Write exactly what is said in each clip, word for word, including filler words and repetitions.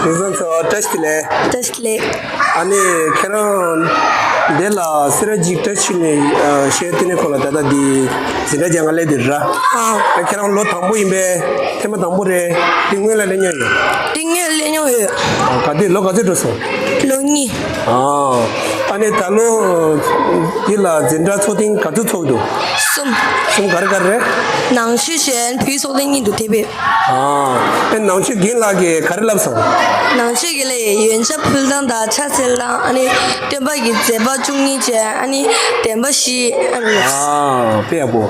དེང་སང་ཚོ་བཀྲ་ཤིས་བདེ་ལེགས། བཀྲ་ཤིས་བདེ་ལེགས། ཨ་ནི་ཁྱེད་རང་འདི་ལ་སེ་ར་བྱེས་བཀྲ་ཤིས་ནས་ཨ་བཤད་དེ་ནས་ཁོ་ལ་ད་ལྟ་འདི་འཛིན་གྲྭ་རྒྱག་ག་སླེབས་དེ་ར། ཨ། ཨ་ཁྱེད་རང་ལོ་དང་པོ་ཡིན་པས་ཐེངས་མ་དང་པོ་རེད། དེ་སྔོན་ལ་སླེབས་མྱོང་ཡོད། དེ་སྔོན་སླེབས་མྱོང་ཡོད། ཨ་ག་དུས་ལོ་ག་ཚོད་འགྲོ་སོང་། ལོ་གཉིས། ཨ་ཨ་ནི་ད་ལོ་འདི་ལ་འཛིན་གྲྭ་ཚོགས་ཐེངས་ག་ཚོད་ཚོགས་འདུག་གསུམ། གསུམ་ག་རེ་ག་རེ་རེད། ནང་ཆོས་གཞན་བོད་ཚོགས་ཐེངས་གཉིས་འདུག་དེ་བས། ཨ། ཨེ་ནང་ཆོས་རྒན་ལགས་ཀྱིས་ག་རེ་ལབ་སོང་། ནང་ཆོས་རྒན་ལགས་ཀྱིས་ཡོན་ཆབ་ཕུལ་སྟངས་དང་ཕྱག་འཚལ་སྟངས། ཨ་ནི་སྟོན་པ་གི་མཛད་པ་བཅུ་གཉིས་བཅས། ཨ་ནི་བདེན་པ་བཞི། ཨ་ནི། ཨ་དཔེ་ཡག་པོ།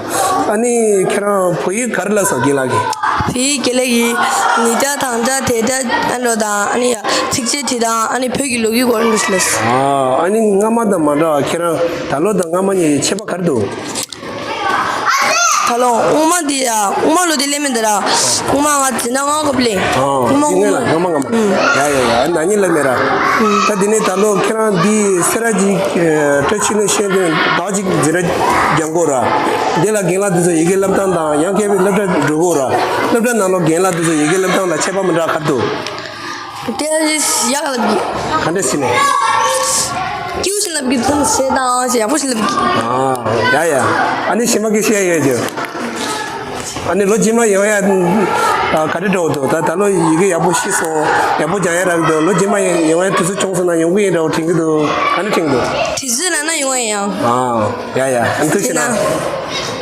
ཨ་ནི་ཁྱེད་རང་བོད་ཡིག་ག་རེ་ལབ་སོང་རྒན་ལགས་ཀྱིས། བོད་ཡིག་རྒན་ལགས་ཀྱིས་ཉིས་སྒྲ་དང་སྒྲ་དེ་སྒྲ་ཨ་འགྲོ་དང་། ཨ་ནི་ཚིགས་བཅད་བྲིས་དང་། ཨ་ནི་བོད་ཀྱི་ལོ་རྒྱུས་སྐོར་འགྲོ་ཞིག་ལབ་སོང་། ཨ་ནི་སྔ་མ་དང་མ་འདྲ་བ་ཁྱེད་རང་ད་ལོ་དང་སྔ་མ་གཉིས་ཁྱད་པར་ག་རེ་འདུག་ད་ལོ་སྔོན་མ་དེ་ཡ། སྔོན་མ་ལོ་དེ་སླེབས་མེད་ད་ར། སྔོན་མ་ང་འཛིན་གྲྭ་ལྔ་པ་སྐབས་སླེབས། ཨོ། སྔོན་མ་སྔོན་མ། སྔོན་མ་སྔོན་མ། ཨུམ། ཡ་ཡ་ཡ། ན་ནིང་སླེབས་མེད་ར། ཨུམ། ད་དེ་ནས་ད་ལོ་ཁྱེད་རང་འདི་སེ་ར་བྱེས་ཨ་བཀྲ་ཤིས་ནས་ཤེས་དོན་ད་ཅིག་འཛིན་གྲྭ་རྒྱག་གོ་ར། འདི་ལ་རྒན་ལགས་འདི་ཚོ་ཡི་གེ་བསླབ་སྟངས་དང་ཡང་སྐད་པའི་སློབ་གྲྭ་འགྲོ་གོ་ར། སློབ་གྲྭ་ནང་ལོགས་རྒན་ལགས་འདི་ཚོ་ཡི་གེ་བསླབ་སྟངས་ལ་ཁྱད་པར་མི་འདྲ་ག་རེ་འདུག་དེ་ཡང་ཡག་ལབ་གི། ག་འདྲ་ཟེར་ནས། སྐྱིད་ཤིག་ལབ་གི་ཐུམ་ཟེར་དང་ཟེར་ཡག་པོ་ཞིག་ལབ་གི། ཨ་ཡ་ཡ། ཨ་ནི་ཤི་མ་གི་ཤི་ཡ་ཡོད་ཀྱི། ཨ་ནི་ལོ་རྗེས་མ་ཡོང་ཡ་ཨ་ག་འདྲ་འགྲོ་འདུག་ད་ད་ལོ་ཡི་གེ་ཡག་པོ་ཤེས་སོང་། ཡག་པོ་སྦྱང་ཡ་རག་འདུག་ལོ་རྗེས་མ་ཡོང་ཡ་དུས་ཚོད་བྱུང་སོང་ན་ཡོང་གི་ཡིན་འདྲ་བོ་དྲན་གི་འདུག་ག་འདྲ་དྲན་གི་འདུག་དུས་ཚོད་ལ་ན་ཡོང་ཡ་ཡང་། ཨ་ཡ་ཡ། ཨ་ནི་ཐུགས་རྗེ་གནང་།